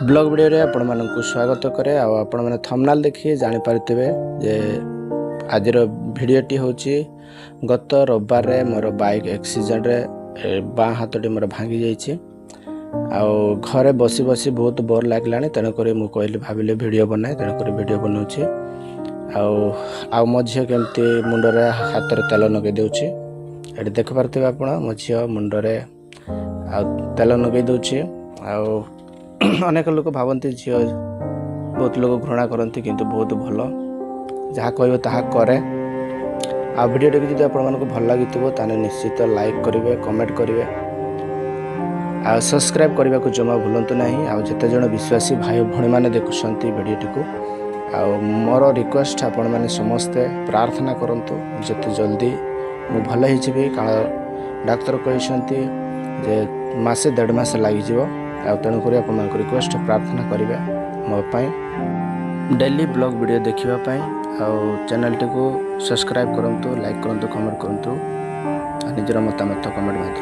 Blog ଭିଡ଼ିଓରେ ଆପଣମାନଙ୍କୁ ସ୍ୱାଗତ କରେ। ଆଉ ଆପଣମାନେ ଥମ୍ବନେଲ୍ ଦେଖି ଜାଣିପାରୁଥିବେ ଯେ ଆଜିର ଭିଡ଼ିଓଟି ହେଉଛି, ଗତ ରବିବାରରେ ମୋର ବାଇକ୍ ଆକ୍ସିଡେଣ୍ଟରେ ବାଁ ହାତଟି ମୋର ଭାଙ୍ଗି ଯାଇଛି ଆଉ ଘରେ ବସି ବସି ବହୁତ ବୋର୍ ଲାଗିଲାଣି। ତେଣୁକରି ମୁଁ କହିଲି, ଭାବିଲି ଭିଡ଼ିଓ ବନାଏ, ତେଣୁକରି ଭିଡ଼ିଓ ବନାଉଛି। ଆଉ ମୋ ଝିଅ କେମିତି ମୁଣ୍ଡରେ ହାତରେ ତେଲ ଲଗାଇ ଦେଉଛି, ଏଠି ଦେଖିପାରୁଥିବେ ଆପଣ। ମୋ ଝିଅ ମୁଣ୍ଡରେ ଆଉ ତେଲ ଲଗାଇ ଦେଉଛି। ଆଉ ଅନେକ ଲୋକ ଭାବନ୍ତି ଝିଅ, ବହୁତ ଲୋକ ଘୃଣା କରନ୍ତି, କିନ୍ତୁ ବହୁତ ଭଲ, ଯାହା କହିବ ତାହା କରେ। ଆଉ ଭିଡ଼ିଓଟିକୁ ଯଦି ଆପଣମାନଙ୍କୁ ଭଲ ଲାଗିଥିବ, ତାହେଲେ ନିଶ୍ଚିତ ଲାଇକ୍ କରିବେ, କମେଣ୍ଟ କରିବେ ଆଉ ସବସ୍କ୍ରାଇବ୍ କରିବାକୁ ଜମା ଭୁଲନ୍ତୁ ନାହିଁ। ଆଉ ଯେତେ ଜଣ ବିଶ୍ୱାସୀ ଭାଇ ଭଉଣୀମାନେ ଦେଖୁଛନ୍ତି ଭିଡ଼ିଓଟିକୁ, ଆଉ ମୋର ରିକ୍ୱେଷ୍ଟ, ଆପଣମାନେ ସମସ୍ତେ ପ୍ରାର୍ଥନା କରନ୍ତୁ ଯେତେ ଜଲ୍ଦି ମୁଁ ଭଲ ହେଇଯିବି, କାରଣ ଡାକ୍ତର କହିଛନ୍ତି ଯେ ମାସେ ଦେଢ଼ ମାସ ଲାଗିଯିବ। ଆଉ ତେଣୁକରି ଆପଣମାନଙ୍କୁ ରିକ୍ୱେଷ୍ଟ, ପ୍ରାର୍ଥନା କରିବେ ମୋ ପାଇଁ। ଡେଲି ବ୍ଲଗ୍ ଭିଡ଼ିଓ ଦେଖିବା ପାଇଁ ଆଉ ଚ୍ୟାନେଲଟିକୁ ସବସ୍କ୍ରାଇବ୍ କରନ୍ତୁ, ଲାଇକ୍ କରନ୍ତୁ, କମେଣ୍ଟ କରନ୍ତୁ ଆଉ ନିଜର ମତାମତ କମେଣ୍ଟ ମାଧ୍ୟମରେ